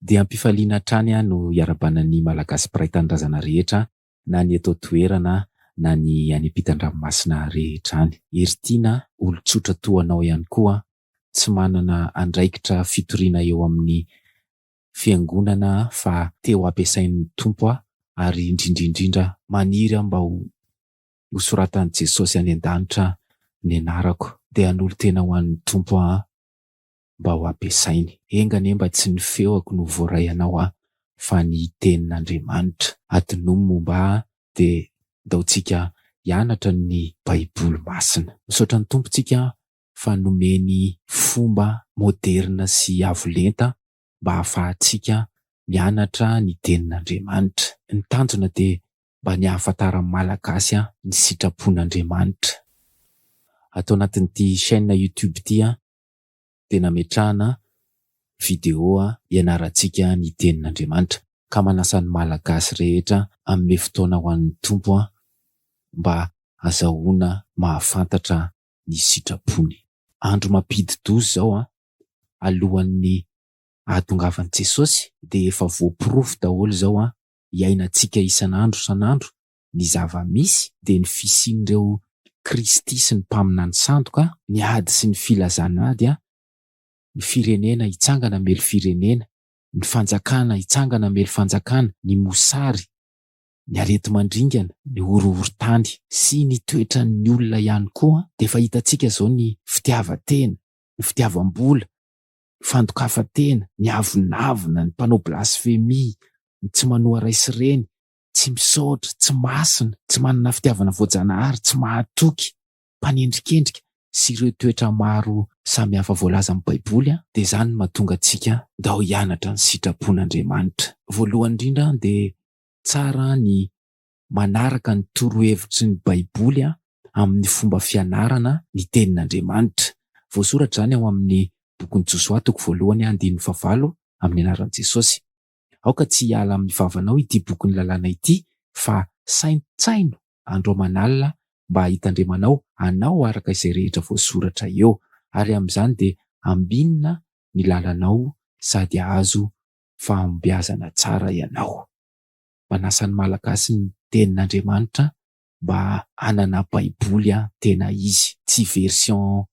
Dia am-pifaliana hatrany no iarahabana ny Malagasy mpiray tanindrazana rehetra na ny eto an-toerana na ny any ampitan-dranomasina rehetra any. Heritiana, olon-tsotra toa anao ihany koa, tsy manana andraikitra fitoriana eo amin'ny fiangonana fa te ho ampiasain'ny Tompo aho ary indrindra indrindra maniry aho mba ho hosoratan'i Jesosy any an-danitra ny anarako. Dia hanolo-tena ho an'ny Tompo aho mba ho ampiasainy. Enga anie mba tsy ny feoko no voaray anao aho fa ny tenin'Andriamanitra. Adinoy ny momba ahy dia ndao tsika hianatra ny Baiboly masina. Misaotra ny Tompo tsika fa nomeny fomba moderina sy avo lenta mba hahafahantsika mianatra ny tenin'Andriamanitra. Ny tanjona dia mba ny hahafantaran'ny Malagasy ny sitrapon'Andriamanitra. Ato anatin'ity chaîne YouTube ity dia nametrahana video hianarantsika ny tenin'Andriamanitra ka manasa ny Malagasy rehetra hanome fotoana ho an'ny Tompo mba hazahoana mahafantatra ny sitrapony. Andro mampidi-doza izao an! Alohan'ny ahatongavan'i Jesosy dia efa voaporofo daholo izao an, iainantsika isan'andro isan'andro ny zava-misy dia ny fisian'ireo Kristy sy ny mpaminany sandoka, ny ady sy ny filazana ady, ny firenena hitsangana hamely firenena, ny fanjakana hitsangana hamely fanjakana, ny mosary, ny areti-mandringana, ny horohorontany sy ny toetran'ny olona ihany koa dia efa hitantsika izao ny fitiavan-tena, ny fitiavam-bola, ny fandokafan-tena, ny avonavona, ny mpanao blasfemia, ny tsy manoa ray sy reny, tsy misaotra, tsy masina, tsy manana fitiavana voajanahary, tsy mahatoky, mpanendrikendrika sy ireo toetra maro samihafa voalazan'ny Baiboly, dia izany no mahatonga antsika ndao hianatra ny sitrapon'Andriamanitra. Voalohany indrindra dia tsara ny manaraka ny torohevitry ny Baiboly amin'ny fomba fianarana ny Tenin'Andriamanitra. Voasoratra izany ao amin'ny bokin'i Josoa toko voalohany andininy fahavalo amin'ny anaran'i Jesosy. Aoka tsy hiala amin'ny vavanao ity bokin'ny lalàna ity, fa saintsaino andro aman'alina mba hitandremanao anao araka izay rehetra voasoratra eo, ary amin'izany dia ambinina ny lalanao sady hahazo fahombiazana tsara ianao. Manasa ny Malagasy ny Tenin'Andriamanitra mba hanana Baiboly tena izy, tsy version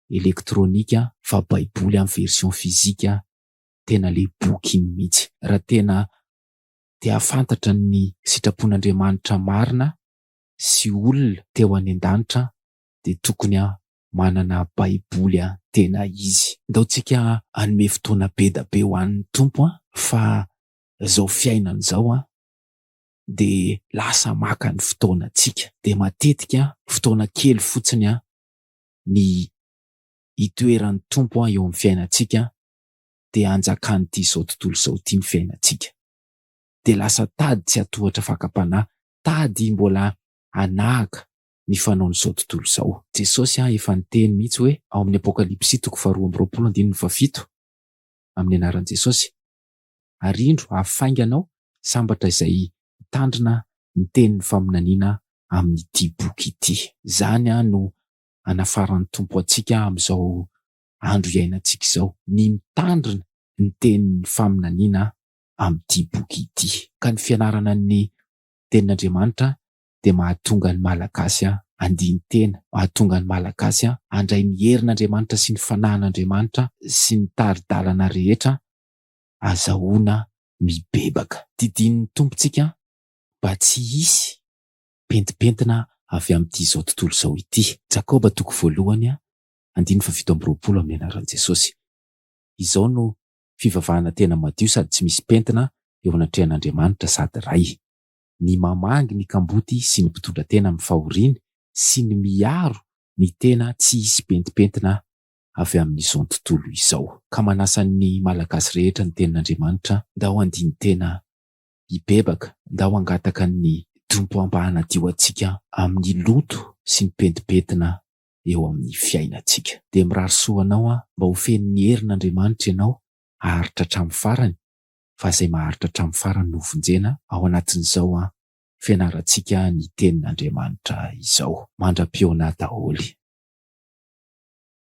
elektronika fa Baiboly version physique tena le boky iny mihitsy. Raha tena te hahafantatra ny sitrapon'Andriamanitra marina sy olona teo any an-danitra dia tokony manana baiboly tena izy. Ndao tsika hanome fotoana be da be ho an'ny Tompo fa zao fiainana izao dia lasa maka ny fotoanantsika. Dia matetika fotoana kely fotsiny ny itoeran'ny Tompo eo amin'ny fiainantsika dia hanjakan'ity izao tontolo izao ity ny fiainantsika. Dia lasa tady tsy hatohatra fakam-panahy, tady mbola hanahaka ny fanaon'izao tontolo izao. Jesosy efa niteny mihitsy hoe ao amin'ny Apokalypsy toko faharoa amby roapolo andininy fahafito, amin'ny anaran'i Jesosy, Ary indro avy faingana aho, sambatra izay mitandrina ny tenin'ny faminaniana amin'ity boky ity. Izany no hanafaran'ny Tompo antsika amin'izao andro iainantsika izao, ny mitandrina ny tenin'ny faminaniana amin'ity boky ity. Ka ny fianarana ny tenin'Andriamanitra dia mahatonga ny Malagasy handini-tena, mahatonga ny Malagasy handray ny herin'Andriamanitra sy ny fanahin'Andriamanitra sy ny tari-dalana rehetra azahoana mibebaka. Didian'ny Tompontsika mba tsy hisy pentimpentina avy amin'ity izao tontolo izao ity. Jakoba toko voalohany andininy faha 27 amin'ny anaran'i Jesosy. Izao no fivavahana tena madio sady tsy misy pentina eo anatrehan'Andriamanitra sady Ray. Ny mamangy ny kamboty sy ny mpitondra tena amin'ny fahoriany sy ny miaro ny tena tsy hisy pentimpentina avy amin'izao tontolo izao. Ka manasa ny Malagasy rehetra ny tenin'Andriamanitra, ndao handini-tena hibebaka, ndao hangataka ny Tompo mba hanadio antsika amin'ny loto sy ny pentimpentina eo amin'ny fiainantsika. Dia mirary soa anao aho mba ho feno ny herin'Andriamanitra ianao haharitra hatramin'ny farany fa izay maharitra hatramin'ny farany no hovonjena ao anatin'izao fianarantsika ny tenin'Andriamanitra izao. Mandra-pihaona daholo.